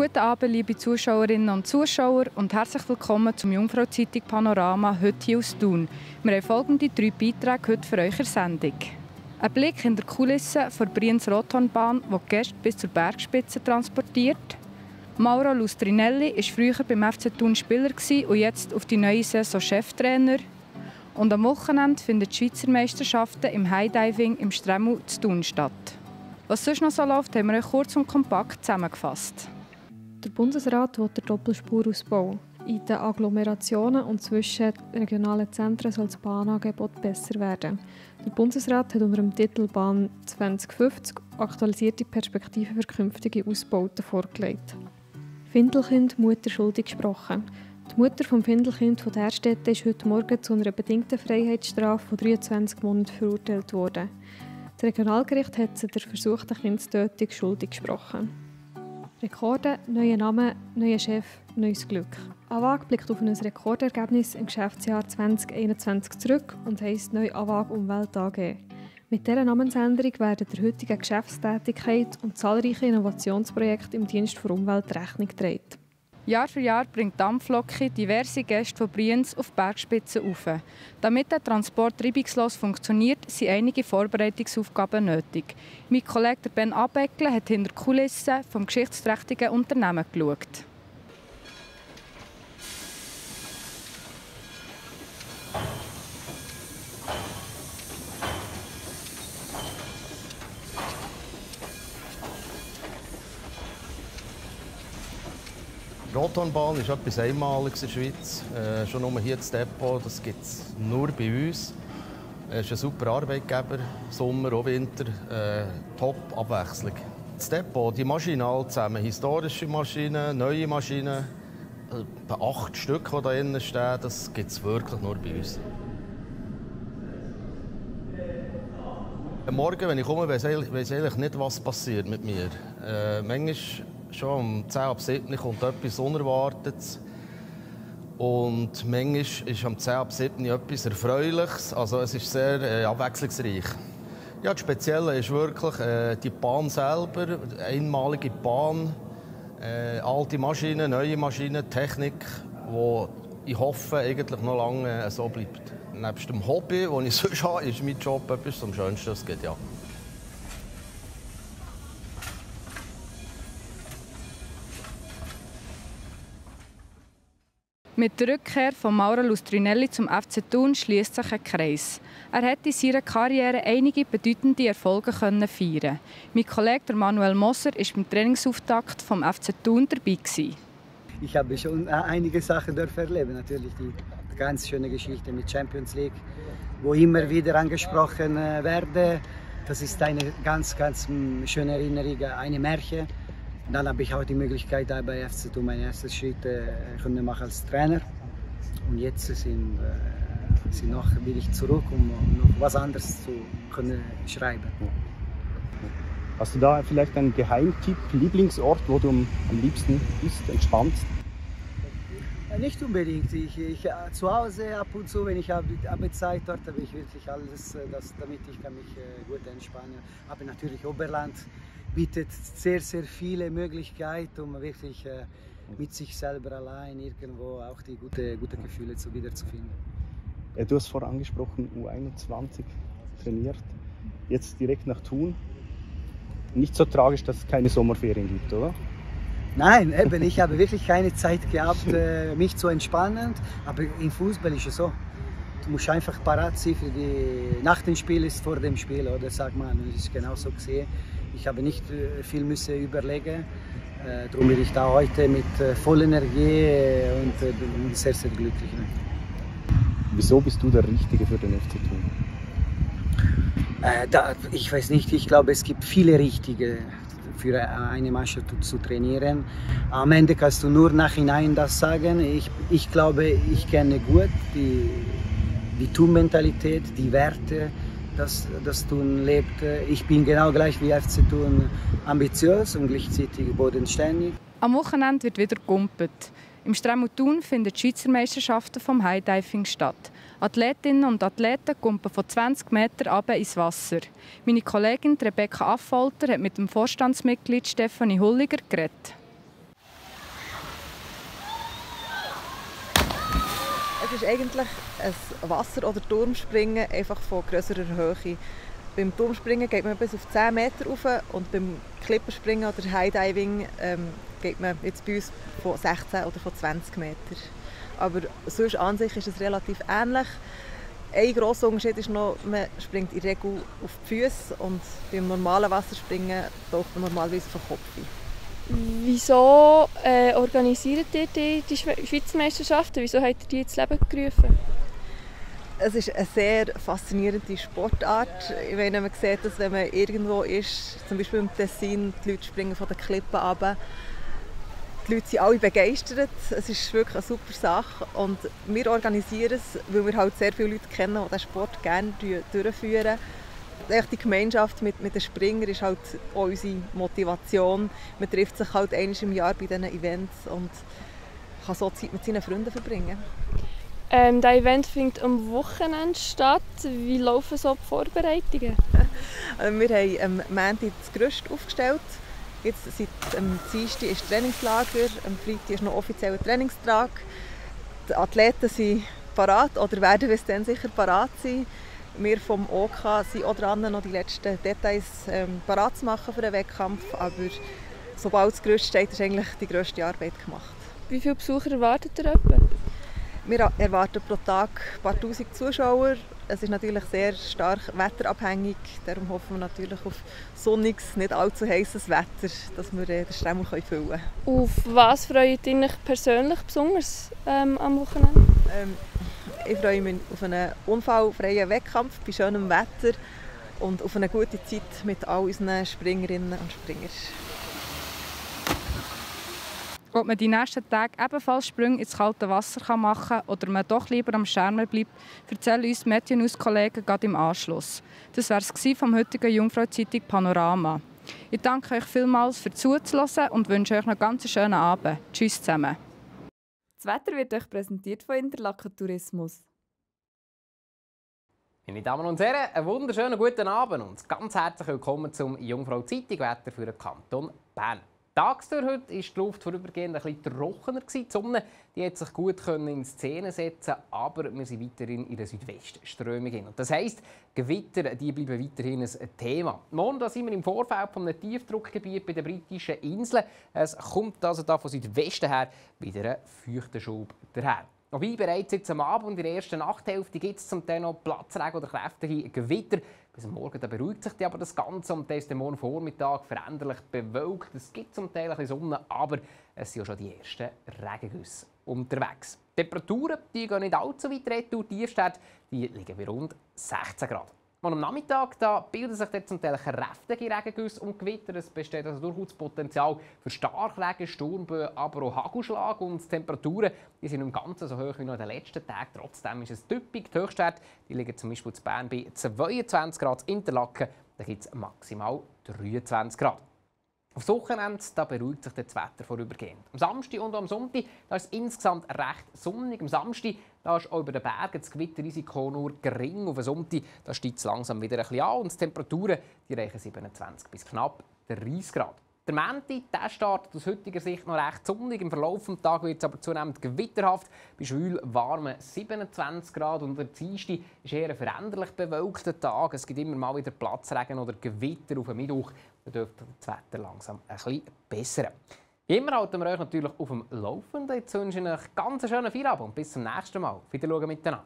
Guten Abend, liebe Zuschauerinnen und Zuschauer, und herzlich willkommen zum Jungfrau-Zeitung Panorama, heute hier aus Thun. Wir haben folgende 3 Beiträge heute für euch in der Sendung. Ein Blick in die Kulissen der Brienz-Rothorn-Bahn, die die Gäste bis zur Bergspitze transportiert. Mauro Lustrinelli war früher beim FC Thun Spieler und jetzt auf die neue Saison Cheftrainer. Und am Wochenende finden die Schweizer Meisterschaften im Highdiving im Stremmel zu Thun statt. Was sonst noch so läuft, haben wir euch kurz und kompakt zusammengefasst. Der Bundesrat will den Doppelspurausbau. In den Agglomerationen und zwischen regionalen Zentren soll das Bahnangebot besser werden. Der Bundesrat hat unter dem Titel Bahn 2050 aktualisierte Perspektiven für künftige Ausbauten vorgelegt. Findelkind Mutter schuldig gesprochen. Die Mutter des Findelkinds von Därstetten ist heute Morgen zu einer bedingten Freiheitsstrafe von 23 Monaten verurteilt worden. Das Regionalgericht hat sie der versuchten Kindstötung schuldig gesprochen. Rekorde, neuer Name, neuer Chef, neues Glück. AWAG blickt auf ein Rekordergebnis im Geschäftsjahr 2021 zurück und heisst neu AWAG Umwelt AG. Mit dieser Namensänderung werden der heutigen Geschäftstätigkeit und zahlreiche Innovationsprojekte im Dienst der Umwelt Rechnung getragen. Jahr für Jahr bringt Dampflocke diverse Gäste von Brienz auf die Bergspitze rauf. Damit der Transport reibungslos funktioniert, sind einige Vorbereitungsaufgaben nötig. Mein Kollege Ben Abeckle hat hinter die Kulissen des geschichtsträchtigen Unternehmens geschaut. Die Rothornbahn ist etwas Einmaliges in der Schweiz. Schon nur hier das Depot, das gibt es nur bei uns. Es ist ein super Arbeitgeber, Sommer und Winter, top Abwechslung. Das Depot, die Maschinen alle zusammen, historische Maschinen, neue Maschinen, 8 Stück, die hier innen stehen, das gibt es wirklich nur bei uns. Morgen, wenn ich komme, weiss ich eigentlich nicht, was passiert mit mir. Manchmal schon um 10 ab 7 kommt etwas Unerwartetes. Und manchmal ist um 10 ab 7 etwas Erfreuliches. Also es ist sehr abwechslungsreich. Ja, das Spezielle ist wirklich die Bahn selber, einmalige Bahn, alte Maschinen, neue Maschinen, Technik, die ich hoffe eigentlich noch lange so bleibt. Neben dem Hobby, das ich sonst habe, ist mein Job etwas am schönsten, das geht, ja. Mit der Rückkehr von Mauro Lustrinelli zum FC Thun schließt sich ein Kreis. Er hat in seiner Karriere einige bedeutende Erfolge feiern. Mein Kollege Manuel Moser war beim Trainingsauftakt vom FC Thun dabei. Ich habe schon einige Sachen erleben. Natürlich die ganz schöne Geschichte mit Champions League, wo immer wieder angesprochen werde. Das ist eine ganz, ganz schöne Erinnerung, eine Märchen. Dann habe ich auch die Möglichkeit, bei FC Thun meine ersten Schritte machen als Trainer. Und jetzt will ich zurück, um noch was anderes zu schreiben. Hast du da vielleicht einen Geheimtipp, Lieblingsort, wo du am liebsten bist, entspannst? Nicht unbedingt. Zu Hause ab und zu, wenn ich habe Zeit dort, habe ich wirklich alles, damit ich kann mich gut entspannen. Aber natürlich Oberland bietet sehr, sehr viele Möglichkeiten, um wirklich mit sich selber allein irgendwo auch die gute Gefühle wiederzufinden. Du hast vorhin angesprochen, U21 trainiert, jetzt direkt nach Thun. Nicht so tragisch, dass es keine Sommerferien gibt, oder? Nein, eben, ich habe wirklich keine Zeit gehabt, mich zu entspannen. Aber im Fußball ist es so. Du musst einfach parat sein für nach dem Spiel ist vor dem Spiel, oder sagt man. Das ist genau so gesehen. Ich habe nicht viel müssen überlegen. Darum bin ich da heute mit voller Energie und bin sehr, sehr glücklich. Wieso bist du der Richtige für den FC Thun? Ich weiß nicht, ich glaube, es gibt viele Richtige für eine Mannschaft zu trainieren. Am Ende kannst du nur nachhinein das sagen. Ich glaube, ich kenne gut die Thun-Mentalität, die Werte, das Thun lebt. Ich bin genau gleich wie FC Thun ambitiös und gleichzeitig bodenständig. Am Wochenende wird wieder gegumpelt. Im Stremmel Thun finden die Schweizer Meisterschaften vom Highdiving statt. Athletinnen und Athleten kumpen von 20 Metern runter ins Wasser. Meine Kollegin Rebecca Affolter hat mit dem Vorstandsmitglied Stefanie Hulliger geredet. ist eigentlich ein Wasser- oder Turmspringen einfach von grösserer Höhe. Beim Turmspringen geht man bis auf 10 Meter rauf und beim Klipperspringen oder Highdiving geht man jetzt bei uns von 16 oder von 20 Meter. Aber sonst an sich ist es relativ ähnlich. Ein grosser Unterschied ist noch, man springt in der Regel auf die Füße und beim normalen Wasserspringen taucht man normalerweise vom Kopf ein. Wieso organisiert ihr die Schweizer Meisterschaften? Wieso habt ihr die ins Leben gerufen? Es ist eine sehr faszinierende Sportart. Ich meine, man sieht das, wenn man irgendwo ist, zum Beispiel im Tessin, die Leute springen von den Klippen runter. Die Leute sind alle begeistert. Es ist wirklich eine super Sache. Und wir organisieren es, weil wir halt sehr viele Leute kennen, die diesen Sport gerne durchführen. Die Gemeinschaft mit den Springern ist halt auch unsere Motivation. Man trifft sich halt einmal im Jahr bei diesen Events und kann so Zeit mit seinen Freunden verbringen. Das Event findet am Wochenende statt. Wie laufen so die Vorbereitungen? Wir haben am Montag das Gerüst aufgestellt. Jetzt seit am Dienstag ist Trainingslager, am Freitag ist noch offizieller Trainingstag. Die Athleten sind parat oder werden bis dann sicher parat sein. Wir vom OK sind auch dran, noch die letzten Details parat zu machen für den Wettkampf. Aber sobald das Gerüst steht, ist eigentlich die grösste Arbeit gemacht. Wie viele Besucher erwartet ihr etwa? Wir erwarten pro Tag ein paar tausend Zuschauer. Es ist natürlich sehr stark wetterabhängig. Darum hoffen wir natürlich auf sonniges, nicht allzu heißes Wetter, dass wir den Stemmel füllen können. Auf was freut ihr euch persönlich besonders am Wochenende? Ich freue mich auf einen unfallfreien Wettkampf bei schönem Wetter und auf eine gute Zeit mit all unseren Springerinnen und Springern. Ob man die nächsten Tage ebenfalls Sprünge ins kalte Wasser machen kann oder man doch lieber am Schermen bleibt, erzählen uns Matthew und Kollegen gerade im Anschluss. Das war es vom heutigen Jungfrau-Zeitung Panorama. Ich danke euch vielmals für Zuhören und wünsche euch noch einen ganz schönen Abend. Tschüss zusammen. Das Wetter wird euch präsentiert von Interlaken Tourismus. Meine Damen und Herren, einen wunderschönen guten Abend und ganz herzlich willkommen zum Jungfrau-Zeitung Wetter für den Kanton Bern. Tagsüber heute war die Luft vorübergehend ein bisschen trockener. Die Sonne die hat sich gut in Szene setzen, aber wir sind weiterhin in der Südwestströmung. Und das heisst, Gewitter die bleiben weiterhin ein Thema. Morgen da sind wir im Vorfeld von einem Tiefdruckgebiet bei den britischen Inseln. Es kommt also da von Südwesten her wieder ein feuchter Schub daher. Wobei bereits jetzt am Abend und in der ersten Nachthälfte gibt es zum Teil noch Platzregen oder kräftige Gewitter. Bis am Morgen da beruhigt sich aber das Ganze und dann ist der morgen Vormittag veränderlich bewölkt. Es gibt zum Teil ein bisschen Sonne, aber es sind ja schon die ersten Regengüsse unterwegs. Die Temperaturen die gehen nicht allzu weit retour. Die Tiefstwerte die liegen bei rund 16 Grad. Und am Nachmittag da bilden sich dann zum Teil kräftige Regengüsse und Gewitter. Es besteht also durchaus das Potenzial für Starkregen, Sturmböen, aber auch Hagelschlag. Und die Temperaturen die sind im Ganzen so hoch wie noch in den letzten Tagen. Trotzdem ist es typisch. Die Höchstwerte die liegen zum Beispiel in Bern bei 22 Grad, in Interlaken da gibt es maximal 23 Grad. Auf das Wochenende da beruhigt sich das Wetter vorübergehend. Am Samstag und am Sonntag da ist es insgesamt recht sonnig. Am Samstag da ist auch über den Bergen das Gewitterrisiko nur gering. Auf den Sonntag da steigt es langsam wieder ein bisschen an und die Temperaturen die reichen 27 bis knapp 30 Grad. Der Montag der startet aus heutiger Sicht noch recht sonnig. Im Verlauf des Tages wird es aber zunehmend gewitterhaft. Bei schwül warmen 27 Grad. Und der Dienstag ist eher ein veränderlich bewölkter Tag. Es gibt immer mal wieder Platzregen oder Gewitter auf dem Mittwoch. Da dürfte das Wetter langsam ein bisschen bessern. Wie immer halten wir euch natürlich auf dem Laufenden. Jetzt wünsche ich euch einen ganz schönen Feierabend und bis zum nächsten Mal. Wiederschauen miteinander.